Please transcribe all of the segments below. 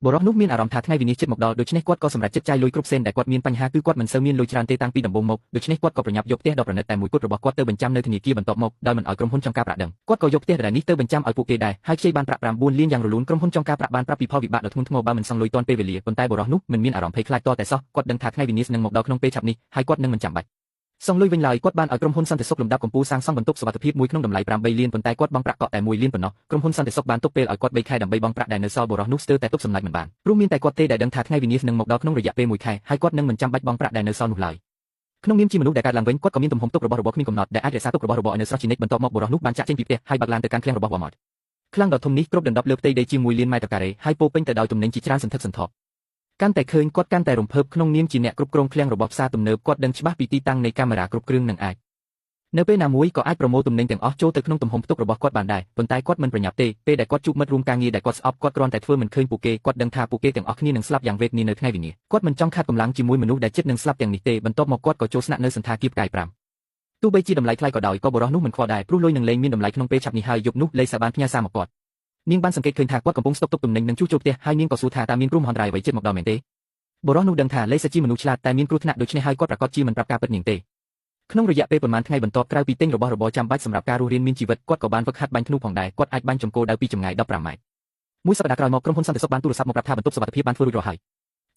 បុរសនោះមានអារម្មណ៍ថាថ្ងៃវិនាសជិតមកដល់ដូច្នេះគាត់ក៏សម្រេចចិត្តចាយលុយគ្រប់សេនដែលគាត់មានបញ្ហាគឺគាត់មិនសូវមានលុយច្រើនទេតាំងពីដំបូងមកដូច្នេះគាត់ក៏ប្រញាប់យកផ្ទះដ៏ប្រណិតតែមួយគត់របស់គាត់ទៅបញ្ចាំនៅធនាគារបន្ទាប់មកដោយមិនឲ្យក្រុមហ៊ុនចង់ការប្រាក់ដឹងគាត់ក៏យកផ្ទះដដែលនេះទៅបញ្ចាំឲ្យពួកគេដែរហើយខ្ចីបានប្រាក់9លានយ៉ាងរលូនក្រុមហ៊ុនចង់ការប្រាក់បានប្រាប់ពីផលវិបាកដ៏ធ្ងន់ធ្ងរបើមិនសងលុយទាន់ពេលវេលាប៉ុន្តែបុរសនោះមិនមានអារម្មណ៍ភ័យខ្លាចតតែសោះគាត់ដឹងថាថ្ងៃវិនាសនឹងមកដល់ក្នុងពេលឆាប់នេះហើយគាត់នឹងមិនចាំបាច់សងលុយវិញឡើយគាត់បានឲ្យក្រុមហ៊ុនសន្តិសុខលំដាប់កំពូលសាងសង់បន្ទប់សុវត្ថិភាពមួយក្នុងតម្លៃ8លានប៉ុន្តែគាត់បង់ប្រាក់កក់តែ1លានប៉ុណ្ណោះក្រុមហ៊ុនសន្តិសុខបានទុកពេលឲ្យគាត់3ខែដើម្បីបង់ប្រាក់ដែលនៅសល់បុរសនោះស្ទើរតែទប់សម្លាញ់មិនបានព្រោះមានតែគាត់ទេដែលដឹងថាថ្ងៃវិនាសនឹងមកដល់ក្នុងរយៈពេល1ខែហើយគាត់នឹងមិនចាំបាច់បង់ប្រាក់ដែលនៅសល់នោះឡើយក្នុងនាមជាមនុស្សដែលកើតឡើងវិញគាត់ក៏មានទំហំទុករបស់របរគ្មានកំណត់ដែលអាចរក្សាទុករបស់របរឲ្យនៅស្រស់ជានិច្ចបន្ទាប់មកបុរសនោះបានចាក់ចេញពីផ្ទះហើយបើកឡានទៅកាន់ឃ្លាំងរបស់ Walmart ឃ្លាំងដ៏ធំនេះគ្របដណ្ដប់លើផ្ទៃដីជាង1លានម៉ែត្រការ៉េហើយពោពេញទៅដោយទំនិញជាច្រើនសន្ធឹកសន្ធាប់កាន់តែឃើញគាត់កាន់តែរំភើបក្នុងនាមជាអ្នកគ្រប់គ្រងឃ្លាំងរបស់ផ្សារទំនើបគាត់ដឹងច្បាស់ពីទីតាំងនៃកាមេរ៉ាគ្រប់គ្រឿងនិងអាចនៅពេលណាមួយក៏អាចប្រមូលទំនិញទាំងអស់ចូលទៅក្នុងទំហំផ្ទុករបស់គាត់បានដែរប៉ុន្តែគាត់មិនប្រញាប់ទេពេលដែលគាត់ជួបមិត្តរួមការងារដែលគាត់ស្អប់គាត់គ្រាន់តែធ្វើមិនឃើញពួកគេគាត់ដឹងថាពួកគេទាំងអស់គ្នានឹងស្លាប់យ៉ាងវេទនានៅថ្ងៃវិនាសគាត់មិនចង់ខាតកម្លាំងជាមួយមនុស្សដែលជិតនឹងស្លាប់ទាំងនេះទេបន្ទាប់មកគាត់ក៏ចូលស្នាក់នៅសណ្ឋាគារផ្កាយ5ទោះបីជាតម្លៃថ្លៃក៏ដោយក៏បុរសនោះមិនខ្វល់ដែរព្រោះលុយនឹងលែងមានតម្លៃក្នុងពេលឆាប់នេះហើយយប់នោះលេសាបានផ្ញើសារមកគាត់នាងបានសង្កេតឃើញថាគាត់កំពុងស្តុកទុកទំនិញនិងជួសជុលផ្ទះហើយនាងក៏សួរថាតើមានគ្រោះមហន្តរាយអ្វីជិតមកដល់មែនទេបុរសនោះដឹងថាលេសាជាមនុស្សឆ្លាតតែមានគ្រោះថ្នាក់ដូច្នេះហើយគាត់ប្រាកដជាមិនប្រាប់ការពិតនាងទេក្នុងរយៈពេលប៉ុន្មានថ្ងៃបន្ទាប់ក្រៅពីទិញរបស់របរចាំបាច់សម្រាប់ការរស់រានមានជីវិតគាត់ក៏បានហ្វឹកហាត់បាញ់ធ្នូផងដែរគាត់អាចបាញ់ចំគោលដៅពីចម្ងាយ15ម៉ែត្រមួយសប្តាហ៍ក្រោយមកក្រុមហ៊ុនសន្តិសុខបានទូរស័ព្ទមកប្រាប់ថាបន្ទប់សុវត្ថិភាពបានធ្វើរួចរាល់ហើយ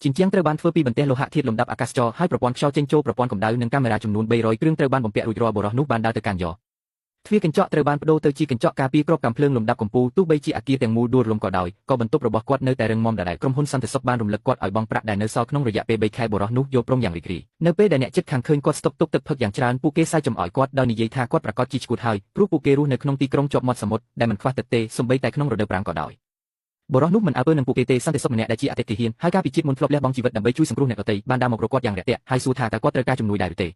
ជញ្ជាំងត្រូវបានធ្វើពីបន្ទះលោហៈធាតុលំដាប់អាកាសចរហើយប្រព័ន្ធខ្យល់ចេញចូលប្រព័ន្ធកម្ដៅនិងកាមេរ៉ាចំនួន300គ្រឿងត្រូវបានបំពាក់រួចរាល់បុរសនោះបានដើរទៅកាន់យ៉ទ្វារកញ្ចក់ត្រូវបានប្ដូរទៅជាកញ្ចក់ការពារគ្រាប់កាំភ្លើងលំដាប់កំពូលទោះបីជាអគារទាំងមូលដួលរលំក៏ដោយក៏បន្ទប់របស់គាត់នៅតែរឹងមាំដដែលក្រុមហ៊ុនសន្តិសុខបានរំលឹកគាត់ឲ្យបង់ប្រាក់ដែលនៅសល់ក្នុងរយៈពេល3ខែបុរសនោះយល់ព្រមយ៉ាងរីករាយនៅពេលដែលអ្នកជិតខាងឃើញគាត់ស្តុកទុកទឹកផឹកយ៉ាងច្រើនពួកគេសើចចំអោយគាត់ដោយនិយាយថាគាត់ប្រាកដជាឆ្កួតហើយព្រោះពួកគេរស់នៅក្នុងទីក្រុងជាប់មាត់សមុទ្រដែលមិនខ្វះទឹកទេសូម្បីតែក្នុងរដូវប្រាំងក៏ដោយបុរសនោះមិនអើពើនឹងពួកគេទេសន្តិសុខម្នាក់ដែលជាអតីតទាហានហើយកាលពីជាតិមុនធ្លាប់លះបង់ជីវិតដើម្បីជួយសង្គ្រោះអ្នកដទៃបានដើរមករកគាត់យ៉ាងរាក់ទាក់ហើយសួរថាតើគាត់ត្រូវការជំនួយដែរឬទេ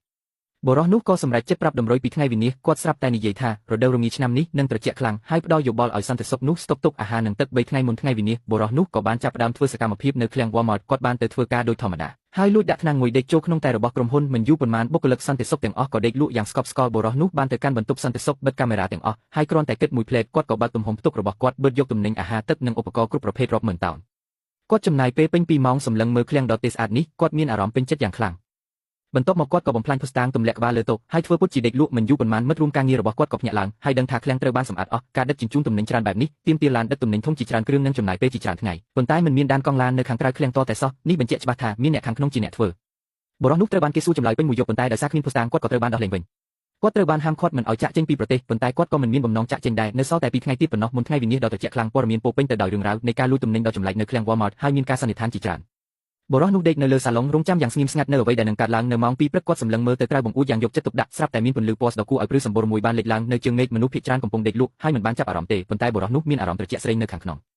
បុរសនោះក៏សម្រេចចិត្តប្រាប់តម្រុយពីថ្ងៃវិនាសគាត់ស្រាប់តែនិយាយថារដូវរងាឆ្នាំនេះនឹងត្រជាក់ខ្លាំងហើយផ្ដល់យោបល់ឲ្យសន្តិសុខនោះស្តុកទុកអាហារនិងទឹក3ថ្ងៃមុនថ្ងៃវិនាសបុរសនោះក៏បានចាប់ផ្ដើមធ្វើសកម្មភាពនៅឃ្លាំង Walmart គាត់បានទៅធ្វើការដូចធម្មតាហើយលួចដាក់ថ្នាំងមួយដេកចូលក្នុងតែរបស់ក្រុមហ៊ុនមិនយូរប៉ុន្មានបុគ្គលិកសន្តិសុខទាំងអស់ក៏ដេកលក់យ៉ាងស្កប់ស្កល់បុរសនោះបានទៅកាន់បន្ទប់សន្តិសុខបិទកាមេរ៉ាទាំងអស់ហើយគ្រាន់តែគិតមួយភ្លែតគាត់ក៏បើកទំហំផ្ទុករបស់គាត់បឺតយកទំនិញអាហារទឹកនិងឧបករណ៍គ្រប់ប្រភេទរាប់ម៉ឺនតោនគាត់ចំណាយពេលពេញ2ម៉ោងសម្លឹងមើលឃ្លាំងដ៏ទេស្អាតនេះគាត់មានអារម្មណ៍ពេញចិត្តយ៉ាងខ្លាំងបន្ទាប់មកគាត់ក៏បំផ្លាញភស្តុតាងទម្លាក់ក្បាលលើតុហើយធ្វើពុតជាដេកលក់មិនយូរប៉ុន្មានមិត្តរួមការងាររបស់គាត់ក៏ភ្ញាក់ឡើងហើយដឹងថាឃ្លាំងត្រូវបានសម្អាតអស់ការដឹកជញ្ជូនទំនិញច្រើនបែបនេះទាមទារឡានដឹកទំនិញធំជាច្រើនគ្រឿងនិងចំណាយពេលជាច្រើនថ្ងៃប៉ុន្តែមិនមានដានកង់ឡាននៅខាងក្រៅឃ្លាំងតតែសោះនេះបញ្ជាក់ច្បាស់ថាមានអ្នកខាងក្នុងជាអ្នកធ្វើបុរសនោះត្រូវបានគេសួរចម្លើយពេញមួយយប់ប៉ុន្តែដោយសារគ្មានភស្តុតាងគាត់ក៏ត្រូវបានដោះលែងវិញគាត់ត្រូវបានហាមឃាត់មិនឲ្យចាក់ចេញពីប្រទេសប៉ុន្តែគាត់ក៏មិនមានបំណងចាក់ចេញដែរនៅសល់តែ2ថ្ងៃទៀតប៉ុណ្ណោះមុនថ្ងៃវិនាសដ៏ត្រជាក់ខ្លាំងព័ត៌មានពោពេញទៅដោយរឿងរ៉ាវនៃការលួចទំនិញដ៏ចម្លែកនៅឃ្លាំង Walmart ហើយមានការសន្និដ្ឋានជាច្រើនបុរសនោះដេកនៅលើសាឡុងរងចាំយ៉ាងស្ងៀមស្ងាត់នៅអ្វីដែលនឹងកើតឡើងនៅម៉ោង2ព្រឹកគាត់សម្លឹងមើលទៅក្រៅបង្អួចយ៉ាងយកចិត្តទុកដាក់ស្រាប់តែមានពន្លឺពណ៌ដ៏គួរឲ្យព្រឺសម្បុរមួយបានលេចឡើងនៅជើងមេឃមនុស្សភាគច្រើនកំពុងដេកលក់ហើយមិនបានចាប់អារម្មណ៍ទេប៉ុន្តែបុរសនោះមានអារម្មណ៍ត្រជាក់ស្រេងនៅខាងក្នុង។